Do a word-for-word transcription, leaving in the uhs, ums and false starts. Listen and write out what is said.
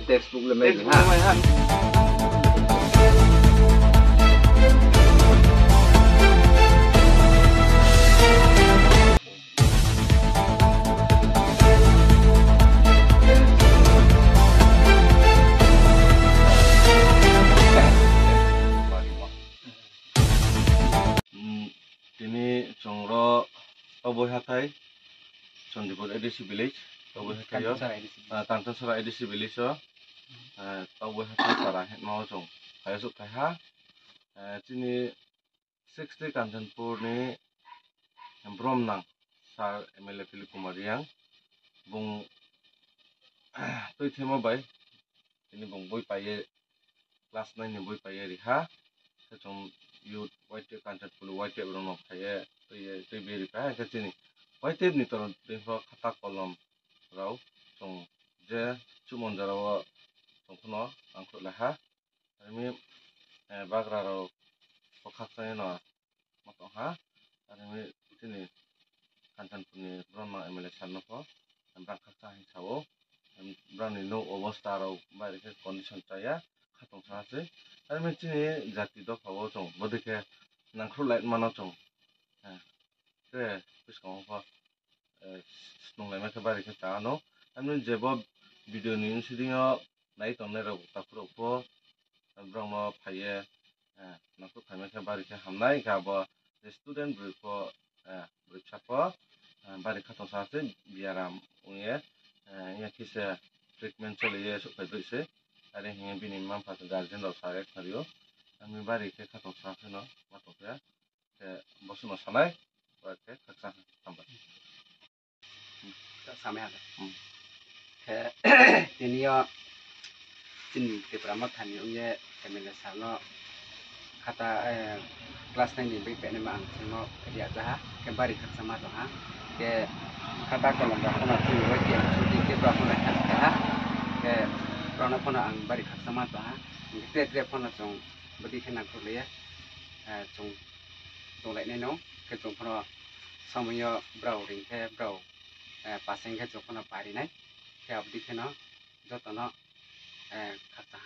Textbook le mai ha. Tini chwng ro Toboi hathai, Chandipur A D C village, Toboi hathai o, Kanchanchara A D C village. Ah, Kanchanchara A D C village o, ah, Toboi hathai para hwnma o chwng phai o chuk phai ha. Ah, chini sixty Kanchanpur ni Bromnang Sir M L A Philip Kumar Reang, bung twi themo bai tini bung boi paiye, class nine ni boi paiye riha. Khe chwng youth Y T F, Kanchanpur Y T F rokno phaiye twiye twi beri phai. Khe chini Y T F ni toro twi pho khata kolom rok chwng je chumon jora o chwng phano nangkuk lai ha. Arimi, eh, bagra rok bwkhak chaya no ma tong ha. Arimi chini Kanchanpur ni Bromnang M L A sir no pho bwkhak cha hin sao. Brani no obostha rok bai khe condition chaya khatong sa se. Arimi chini jati dopha o chwng bwdwi khe nangkuk lai mano chwng. Eh, khe bwskango pho eh, snung laima khe bari khe cha ano. Ani jebo video ni insiding o nai tongnai rok takhuk rok pho, eh, borok no phaiye, eh, nangkuk phaima khe bari khe hamnai kha bo je student bwrwi pho, eh, bwrwi bwsa pho, eh, bari khatong sa se biaram wngye, eh, ya kisa treatment choliye sok phai doi se. Are hinge bini mma mpha guardian rok sa rek phario. Ani bari khe khatong sa se no ma tong khe. Khe bosongno sanai, ba khe khaksa hambai. Samai hade. Hmm. Khe tini o chini Tipra Mothani wngye M L A sir no khata, eh, class nine ni bui penima ang chwngno riya jaha, khe bari khaksa ma tongha. Khe khata kolom rok phano twi bai khe chuti Tipra phano kha jaha. Khe borokno phano ang bari khaksa ma tongha. Tre tre phano chwng bwtwi khe nangkuk liya, eh, chwng tonglainai no, khe chwng phano somoyo brao ring khe brao, eh, paseng khe chwng phano parinai, khe abdi kheno jotono, eh, khakcha.